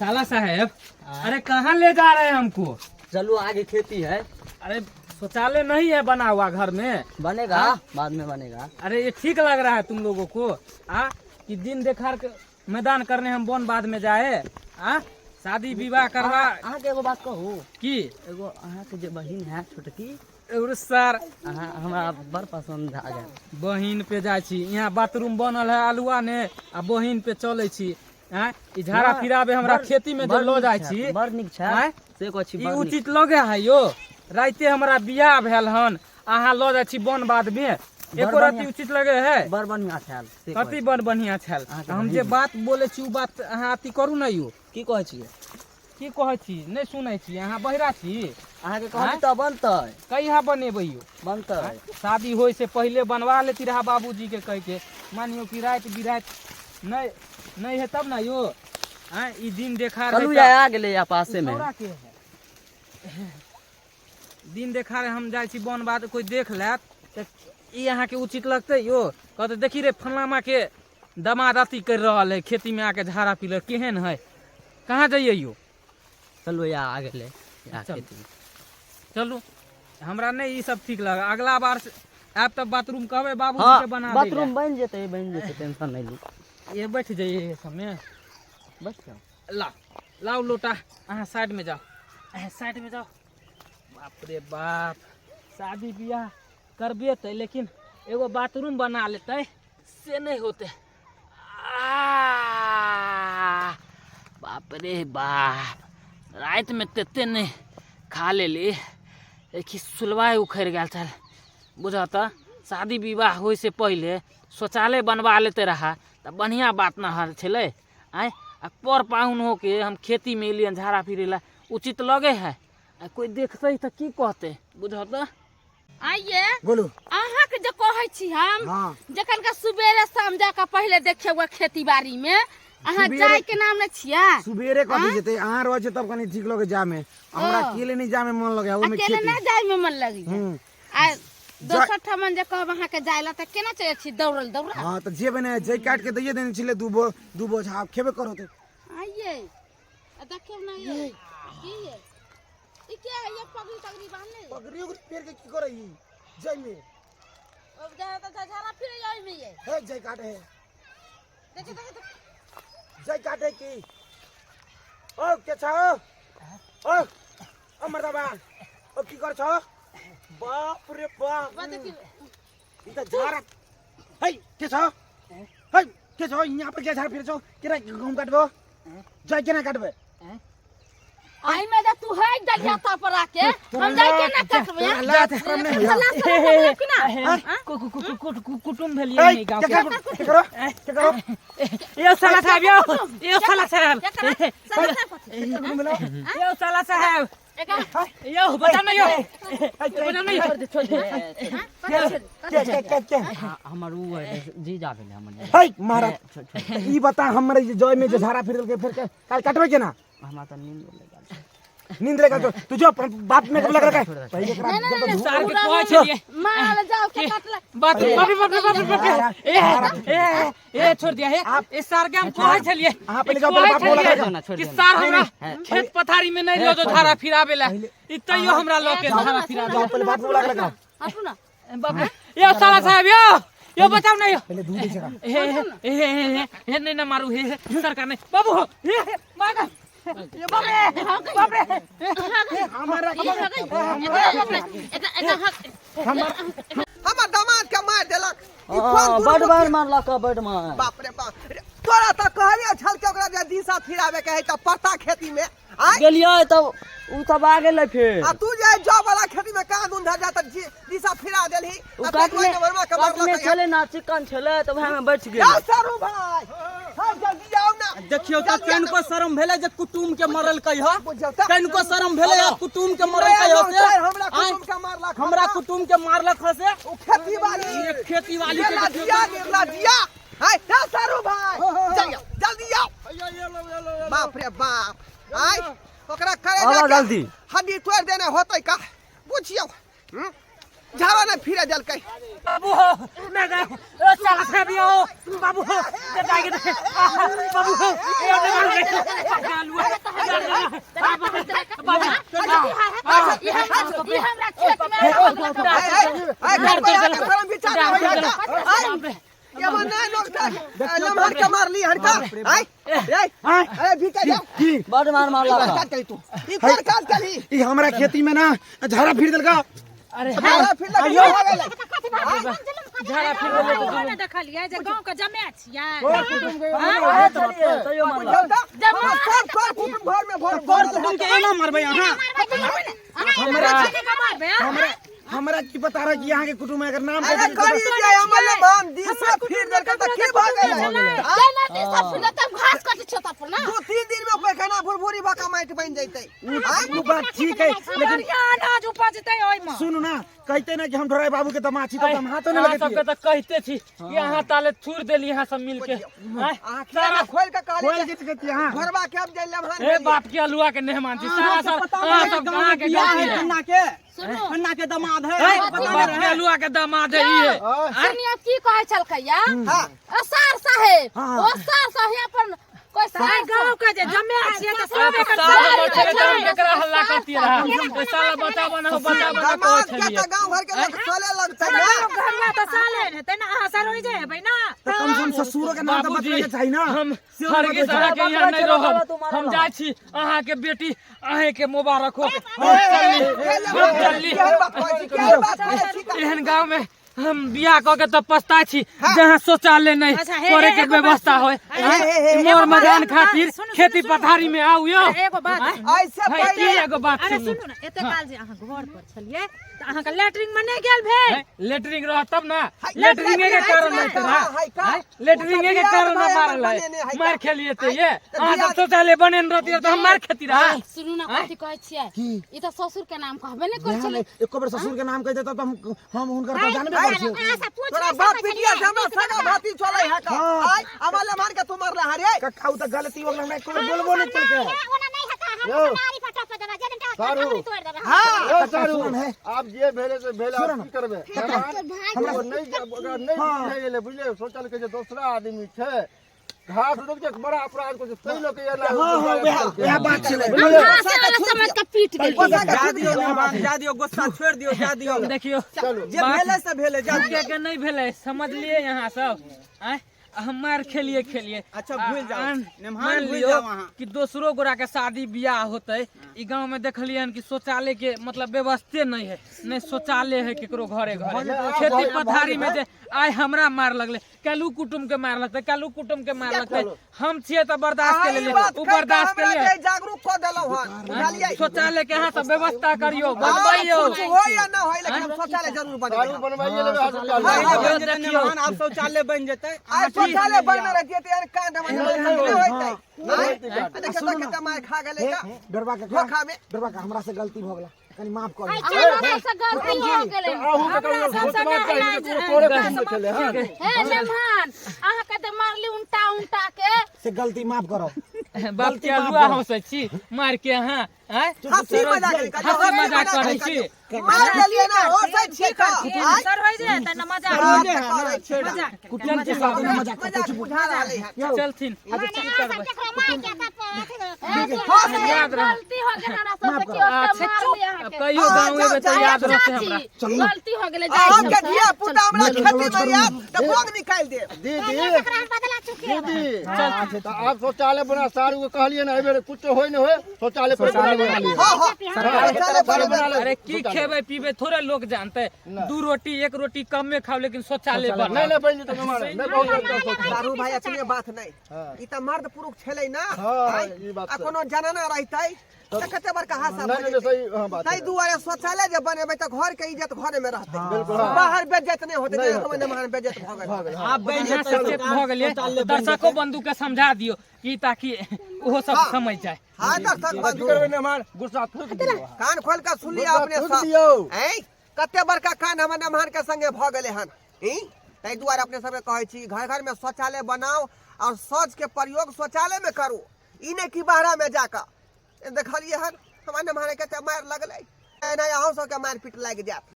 साला साहेब, अरे कहाँ ले जा रहे हैं हमको? चलो आगे खेती है। अरे शौचालय नहीं है बना हुआ घर में। बनेगा। हाँ? बाद में बनेगा। अरे ये ठीक लग रहा है तुम लोगों को आ कि दिन देखार के मैदान करने हम वन बाद में जाए आ शादी विवाह करवा? अहाँके एगो बात कहू? की? एगो अहाँके जे बहिन है छोटकी। एगो सर। अहाँ हमरा बड़ पसंद आ गेल। बहिन पे जाइ छी, यहाँ बाथरूम बनल है आलुआ ने आ बहिन पे चलै छी। आँय, ई झाड़ा फिराबे हमरा खेती में जे बड़ लऽ नीक जाइ छै, छी। बड़ नीक छै। आँय? से कहै छी ई बड़ नीक। उचित लगे है यो? राइते हमरा बियाह भेल हन, अहाँ लऽ जाइ छी वन बाद में, एको रति बढ़िआँ। उचित लगे है? बड़ बढ़िआँ छल से कहै कथी छी। बड़ बढ़िया छल? अहाँके हम जे बात बोले छी ओ बात अहाँ अथी करू ने यौ। की कहै छियै? की कहै छी? नहि सुनै छी? अहाँ बहिरा छी? अहाँके कहली तऽ बनतै। कहिया बनेबै यौ? बनतै। शादी होइ से पहिले बनवा लेती रहा बाबूजी के कह के। मानियो कि राति बिराति नहि नहि है तब ना यौ। आँय, ई दिन देखा चलू, आ गेलै या पासे में। छौड़ा के है? दिन देखा रे हम जाइ छी वन बाद, कोई देख लेत तऽ ई अहाँके उचित लगतै यौ? कहतै देखी रे फलामा के दमाद अथी करि रहल है, खेती में आके झाड़ा पी केहन है। कहाँ जाइए यौ? चलू, या आ गेलै या। चलू। खेती। चलू, हमरा नहि ई सब ठीक लगा। अगला बार से आयब तऽ बाथरूम कहबै बाबू हाँ के बना दै। बाथरूम बनि जेतै, बनि जेतै, टेंशन नहि लू। ये बैठ जाइए सबमे। बस जाओ। ला लाओ लोटा, अहाँ साइड में जाओ, अहाँ साइड में जाओ। बाप रे बाप, शादी बियाह करबे तऽ लेकिन एगो बाथरूम बना लेतै से नहि होतै। आ, बाप रे बाप, रातिमे तते नहि खा लेली कि सुलवाइ उखड़ि गेल छल। बुझऽ तऽ शादी विवाह होइसँ पहिले शौचालय बनवा लेते रहा तऽ बढ़िआँ बात ने हर छलै। आँय, आ पर पाहुन होके हम खेतीमे एलियनि झाड़ा फिरै लए, उचित लगे है? आ कोइ देखतै तऽ की कहतै? बुझऽ तऽ। आइए। बोलू। अहाँके जे कहै छी हम, हाँ। जखन के सुबेरे शाम जाके पहिले देखियौ खेती बाड़ी में, अहाँ जाय के नाम नहि छियै। सुबेरे कथी जेतै? अहाँ रहै छै तब कनी ठीक लगे जामे। हमरा अकेले नहीं जामे मन लगे ओमे। अकेले खेती नहि जाय में मन लगी। हम्म। आ दोसर ठमन जे कहब अहाँके जाय ला तऽ केना चलि छी दौड़ल दौड़ल? हाँ तऽ जेबै ने, जै काट के दैये देने छलै दू दू बोझा, आब खेबे करो तऽ। आइए, आ देखियौ ने ये की ये, ई के है ये पगड़ी तगड़ी बांधले? पगड़ी उगड़ी पेर के की करै ई जै में? अब जा तऽ झाड़ा फिरे ओइ में ये। हे, जै काटे है। देखिए देखिए देखिए। जै काटे की? ओ के छ? ओ ओ मर्दाबा, ओ की कर छ? बाप रे बाप। बा देखिए। ई त झाड़ा है। के छ है? के छ यहाँ पर? के झाड़ फिर छौ? केना गहुम काटबो? जै केना काटबै? आई में जे तू है दलिया ता पर आके हम जाय के ना कटबे। तोरा लाज शरम नहि होइया? कि ना? कुटुम भेलियै ऐ, नहि गाँव के के। करो, के करो, के करो? यो साला साहब, यो यो साला साहब। एकरा साला साहब कथी? यो साला साहब। एकरा यो बता ना, यो बता ना, यो। के के के के? हाँ, हमर उ है जीजा भेलै हमर जीजा। है महाराज, ई बता हमर जे जय में जे झाड़ा फिर देलकै, फेर के काल काटबै केना? हमरा तऽ नींद लागि गेल छै। नींद लेकर तो तू जो बाप में कब लग रहा है पहले एकरा जब तो सार के कहै छलियै। माल जाओ के कटला। बाप रे बाप रे बाप रे बाप रे बाप रे, ए ए ए, छोड़ दिया हे। ए सार के हम कहै छलियै। अहाँ पहिले जाओ, पहिले बाप बोला कहै लगा। ना, छोड़ कि दिया। सार हमरा खेत पथारी में नहीं लो जो झाड़ा फिरावे ला, ई तैयो हमरा ल के झाड़ा फिरावे। जाओ, पहले बाप बोला लगा। हटू ना। बाप रे, यो साला साहब, यो यो बचाओ ना यो। पहले दूध दे जरा। हे हे हे हे हे हे, नहीं ना मारू, हे हे सरकार नहीं बाबू हो, हे हे मार ये, बाप रे बाप रे। हमारा एकरा एकरा हक। हमर दामाद के मार देलक ई कोन हाँ, दुर्बुद्धि? बड मार मारलक, बड मार। बाप रे बाप रे, तोरा तऽ कहलियै छल के ओकरा जे दिशा फिराबे के है तऽ पत्ता खेती में आय। गेलियै तब उ तब आ गेलै फेर। आ तू जे जौ वाला खेती में कहाँ दून धर जा तऽ दिशा फिरा देलही। उ आ काटने नंबरमा के काटने मारलक। छलै ना, चिकन छलै तऽ वएह में बचि गेलै। जाओ सारू भाई, हाँ जल्दी आओ ना। देखियौ तऽ कनिको शरम भेलै जे कुटुम के मरलकै ह? बुझियौ तऽ। कनिको शरम भेलै आ कुटुम के मरलकै ह से? हमरा आँय, कुटुम के मारलक। हमरा कुटुम के मारलक ह से। उ खेती वाली। ये खेती वाली के देखियौ। दिया निर्ला दिया हाय हे सारू भाई, चलिए जल्दी आओ। बाप रे बाप, आय ओकरा करे आबऽ जल्दी। हड्डी तोड़ देने होतै का बुझियौ। झाड़ा ने फिरे देलकै। बाबू हो, मैं गए। ओ साला साहब, यो बाबू हो, दे जाएंगे दे। बाबू हो, ये ने मार दे। आलू। आय आय आय घर पर आके शरम विचार होय है का आय ये मन नहीं लोग था लम्हर के मारली हड़का आय ए अरे भीतर जा की बड मार मारला ई काज करी तू ई कोन काज करी ई हमरा खेती में ना झाड़ा फिर देलका अरे झाड़ा फिर लग हो गेलै झाड़ा फिर देले तऽ ने देखलियै जे गाँव के जमे छियै आए छलियै तैयो मारलक बुझल तऽ हमरा सब कर कुटुम घर में भर कर कुटुम के एना मारबै अहाँ हमरा हमरा की पता रहा कि यहाँ के कुटुम्ब एकर नाम अरे कह करी जे हमर लमान दिस से फिर देलकै तऽ की भऽ गेलै जेना दिशा फिर तब घास कटै छै तब ना दू तीन दिन में पैखाना भुरभुरी भका माटि बनि जैतै उ बात ठीक है लेकिन बढ़िया अनाज उपजतै ओहिमे सुनू ना कहते ना कि हम ढोराई बाबू के दमाद छी तब हम हाथो नहीं अहाँ सबके लगेतियै तऽ कहिते छी कि अहाँ ताले थूर देली अहाँ सब मिलके आँय? अहाँ किया ने खोलि के खोल कहलियै के कहतियै हाँ घरबा के हम जे लम्हान हे बाप के अलुआ के मेहमान छी सारा अहाँके सब पता अहाँ नहीं सब गाँव में अहाँ के बियाह गलती है है खन्ना के सुनू खन्ना के दामाद है हे, अहाँके पता बाप नहीं के रहे अलुआ के दामाद है ई है सुनियो की कहै छलकै या हाँ ओ सार साहेब हाँ। ओ सार साहेब अपन कोई सार गांव के जे जमे छियै त सब एकर साल बचले तऽ हम केकरा हल्ला करती रहा ए साला बचा बना हो बचा बना कहै दामाद के छलियै तऽ गाँव घर के लोग चले लगतै ना घरवा त साले हेतै ना अहाँ सरोइ जे हेबै ना तो कम से कम ससुरो के नाम तो बाबूजी बतबे के चाही ना हम सेहो हरगिज बतबै अहाँके यहाँ नहीं रहब मारल हम जाइ छी अहाँके बेटी अहाँके मुबारक हो हम चलली हम चलली केहन बात कहै छी केहन बात कहै छी एहन गाँव में हम बियाह कऽ के तऽ पछता छी जहाँ शौचालय नहीं अच्छा, हे, करे हे, के एगो बात व्यवस्था सुनू। होय हे, हे, हे, मोर एगो बात मजान सुनू, खातिर सुनू, खेती सुनू। पथारी में आउ यौ एगो बात ऐसे है, की पहिले एगो बात अरे सुनू सुनू ना एते काल जे अहाँ घर पर छलियै तऽ अहाँके लैट्रिन मे नहि गेल भेल है, लेटरिंग रह तब ना है, लेटरिंगे के कारण है, नहीं तोरा है, का? है, लेटरिंगे के बियाह कारण ना भाई मारल हमर बनेने है है, मार का? खेलिए ते ये तऽ अहाँ सब बियाह- शौचालय बनेने रहती तऽ हम मार खेती रहा सुनू ना कथी कहै छियै ई तऽ ससुर के नाम कहबे नहि करै यहाँ छलै नहीं एको बेर ससुर के नाम कह देता तो हम हुनकर तो जानबे करै छियै तोरा बाप पिटिया से हमरा सगा भाती चलै है का हाँ। आय हमर लम्हान के तू मारले हरे कक्का उ तो गलती हो गेल हमरा एको बेर बोलबो नहीं केलकै हां ए सारू सुन है। आब जे भेले से भेले सुन आब ना। की करबे हमरा नहीं ओकरा नहीं बुझे गेलै बुझले सोचल के जे दोसरा आदमी छै घास रोक के बड़ा अपराध को तै लोग के एना हां हां वएह वएह बात छलै घासे वाला समझ के पीट गेलियै जा दियौ मेहमान जा दियौ गुस्सा छोड़ि दियौ जा दियौ देखियौ चलू जे भेलै से भेलै जा दियौ के के नहीं भेलै समझलिए यहाँ सब आँय हम मार खेलिए खेलिए अच्छा, भूलि जाउ। नेमहान, मान भूलि लियो जाउ अहाँ। कि दोसरो गोरा के शादी बियाह होते ई गांव में देखलिए हन कि शौचालय के मतलब व्यवस्थे नहीं है नहीं शौचालय है केकरो घरे घरे खेती पथारी में जे आइ हमरा मार लगले काल्हू कुटुम के मार लगते काल्हू कुटुम के मार लगते हम छियै तऽ बर्दाश्त के अहाँ ई लेलिए बात उ कहि के बर्दाश्त के हमरा लिए के जागरूक कऽ देलहुँ हन बुझलियै शौचालय के अहाँ सब व्यवस्था करियो हाँ, बनबैयो कुछ होय या ना होय लेकिन हम शौचालय जरूर सारू बनेबै बनवाइए लेबै आज बनि काल्हि जेतै मेहमान आब शौचालय बनि जेतै आइ शौचालय बनने रहतियै तऽ यार कांड हमर नहि होइतै आँय? आ देखियौ तऽ कते मारि खा गेलै तऽ डरबा के धोखा में डरबा के हमरा से गलती भऽ गेला कनी माफ कर दियौ। हमरा से गलती हो गेलै अहू के ककरो सोचबाक चाही जे कोनो तोरे कुटुम्ब छलै हन हे मेहमान अहाँके तऽ मारली उल्टा उल्टा के से गलती माफ करो बाप के अलुआ हंसै छी मार के अहाँ आँय हंसी मजाक करी, हंसी मजाक करै छी मार देलियै ना हंसै छियै तऽ आँय? सर होइ जे तऽ मजाक बात करै छियै ना। कुटुम के साथ में मजाक करते मजाक चुप बुझा रहलै हन यौ चलथिन की करबै याद गलती हो गेल हमरा सब के अच्छा मारली अहाँके कहियो गाँव एबै तऽ याद रहतै हमरा गलती हो गेलै जाइ अहाँके धिया पुता हमरा खेती में आयत तऽ भोग निकालि देब दीदी दीदी तऽ आब शौचालय बना सारू के कहलियै ने एहिबेर कुछो होय ने होय शौचालय पर बना लिअ हँ हँ शौचालय बनेबै बना ले अरे की खेबै पीबै थोड़े लोग जानते दू रोटी एक रोटी कमे खाओ लेकिन शौचालय नहीं बनाओ नहीं बनि जेतै मेहमान नहीं बहुत बड़का शौचालय दारू भाई अतने बात नहीं ई तऽ मर्द पुरुष छलै ना हाँ, आँय? ई बात आ छै। कोनो जनाना रहितै तऽ कते बड़का हादसा नहीं भऽ नहीं जेतै। सही हाँ बात ताहि है। दुआरे शौचालय जे बनेबै तऽ घर के इज्जत घरे में रहतै बिल्कुल हाँ। बाहर बेज्जत नहि होतै नहि जेना होतै। हमर नमहर बेज्जत भऽ गेल आब बनि अहाँ जेतै सचेत भऽ गेलियै शौचालय बनि दर्शको बंधु के समझा दियौ कि ताकि ओहो सब समझ जाए हाँ दर्शक की बंधु करबै मेहमान गुस्सा थूक दियौ कान खोल के सुन लिअ गुस्सा अपने थूक सब दियौ ऐं कते बड़का कान हमर नमहर के संगे भऽ गेलै हन ई ताहि दुआरे अपने सबके कहै छी घर घर में शौचालय बनाउ और शौच के प्रयोग शौचालय में करू ई नहि कि बाहरा में जाकऽ देखलियै हन हमर नमहर के तऽ मारि लगलै एना अहूँ सबके मारि पीट लागि जायत।